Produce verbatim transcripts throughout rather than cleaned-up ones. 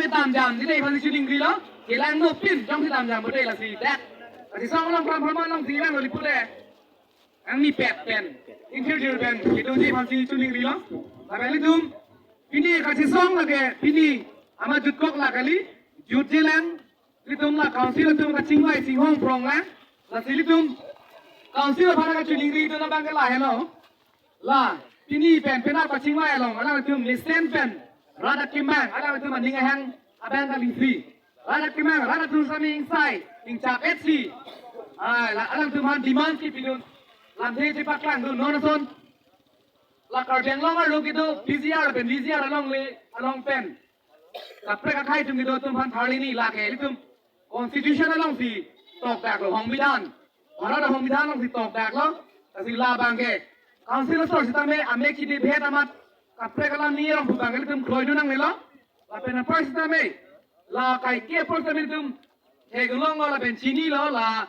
Damjam, dine aphan si choningrilo, kelang nopin, jongsi damjam bote lasi dak. Lasi song along pram pram along si vanglo lapu le. Angni pet pen, ingthirjir pen, kedoji aphan si choningrilo. Lapen ilitum, pini kachesong lake, pini amat jutkok la kali, jutjelang, ilitum la council atum kachingvai chinghong prong la. Lasi ilitum council aphan kachiningri atum abang ke lahelo. La, pini pen penap kachingvai along, alangtum mesen pen rat akemang, alangtum aning ahang abang kali free. Rat akemang, rat atum sami ingsai, ingchap etsi. Ai, la, alangtum aphan demand kipidun. Lamthe chepaklangdun, non ason. La Karbi Anglong arlo kedo, P G R pen, P G R along le, along pen. Kaprek akhai atum kedo atum aphan tharli ni lake, ilitum constitution along si tokdak lo, songbidhan. Bharat songbidhan along si tokdak lo, lasi labang ke. Council asor sitame amek chini bhet amat kaprek alam ni rong pu abang ke ilitum kroidun nangnelo. Lapen apar sitame, la kaike apar sitame ilitum theklonglo lapen chinilo la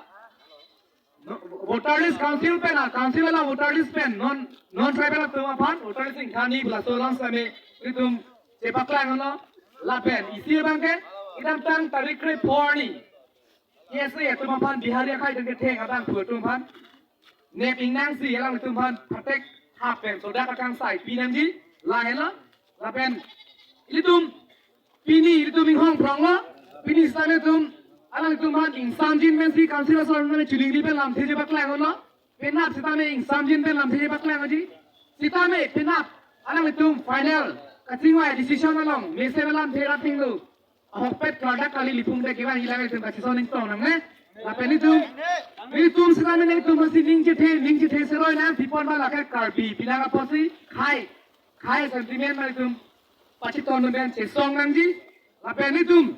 voter list council pen, ah, council along voter list pen, non, non tribal atum aphan voter list ingthani pu laso along sitame ilitum chepaklanglo. Lapen isi abang ke, idamtang tarik krepho arni, K S A atum aphan Bihari akhai atum ketheng abang pu atum aphan nep ingnangsi alangtum aphan phatek hap pen sodak akangsai pinangji, lahelo. Lapen ilitum, pini ilitum inghong pronglo, pini sitame ilitum, alangtum aphan ingsamjin pensi council asor nang chiningri pen lamthe chepaklanglo. Penap sitame ingsamjin pen lamthe chepaklangji. Sitame penap, alangtum final kachingvai decision along mesen alamthe ra thinglo. Ahokpet klardak kali lapu te kevang, ilang ilitum kachesong ning tong nangne. Lapen ilitum, ilitum sitame ilitum aphansi ning chethe, ning chethe seroi nang, pi apot ma lake Karbi pinang apotsi khei, khei sentiment ma ilitum pachetong pen chesong nangji. Lapen ilitum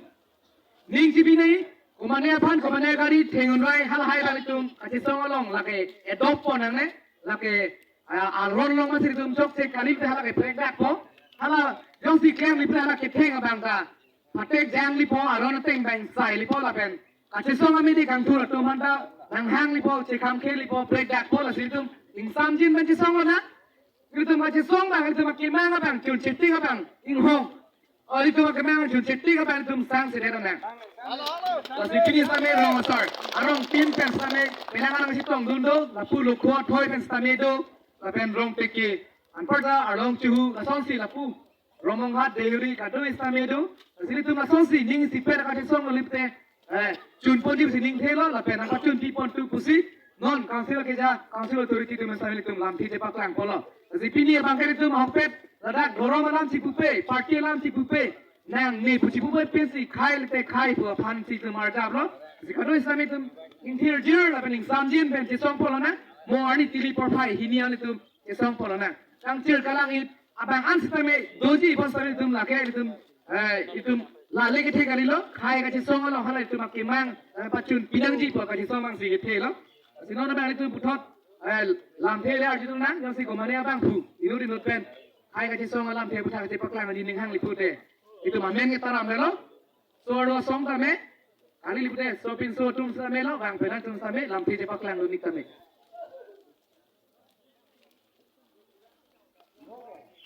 ning chebi nai, komane aphan, komane gari, thengun rai, halahai abang ilitum kachesong along lake adopt pon nangne, lake, ah, aron along masi ilitum chokche kali te hala ke prekdakpo. Hala jongsi klemli pre hala ketheng abang ta phatek janglipo, aron ateng bang sailepo lapen kachesong amidi kangthur atum aphan ta nanghanglipo, chekhamkhelipo, prekdakpo, lasi ilitum ingsamjin pen chesonglo na. Ilitum kachesong abang, ilitum akemang abang, chun chitik abang inghong. O, ilitum akemang chun chitik abang ilitum sangsedet nang. Lasi pini sitame rong asar, arong tin pen sitame, penang arong chetongdun do, lapu Lokho Athoi pen sitame do, lapen rong teke, anparta arong chuhu, lasonsi lapu Romonghat, Deihori, kado sitame do. Lasi ilitum lasonsi ning isi pen kachesong lo lapu te, eh, chun ponji pusi ning thelo, lapen nangpachun pi pontu pusi non council keja, council authority atum sitame ilitum lamthe chepaklang polo. Lasi pini abang ke ilitum ahokpet, ladak dhorom alam si pupe, party alam si pupe, nangne pusi pupe pensi khei le te khei pu aphansi ilitum arjaplo. Lasi kado sitame ilitum ingthirjir lapen ingsamjin pen chesong polo na, mo arni tili porphai hini arni ilitum chesong polo na. Kangchir kalang-it abang an sitame doji apot sitame ilitum lake ilitum, eh, ilitum lale kethe kalilo, khei kachesong along hala ilitum akemang, eh, pachun pinangji apot kachesong abangsi kethelo. Lasi non abang ilitum puthot, eh, lamthe le arjudun nang, jongsi komane abang pu, inut inut pen khei kachesong alamthe aputhak chepaklangji ning hang lapu te, ilitum amen ketaram lelo. So arlo asong tame, kali lapu te, sopinso atum sitame lo, bang penang atum sitame, lamthe chepaklangdun ik tame.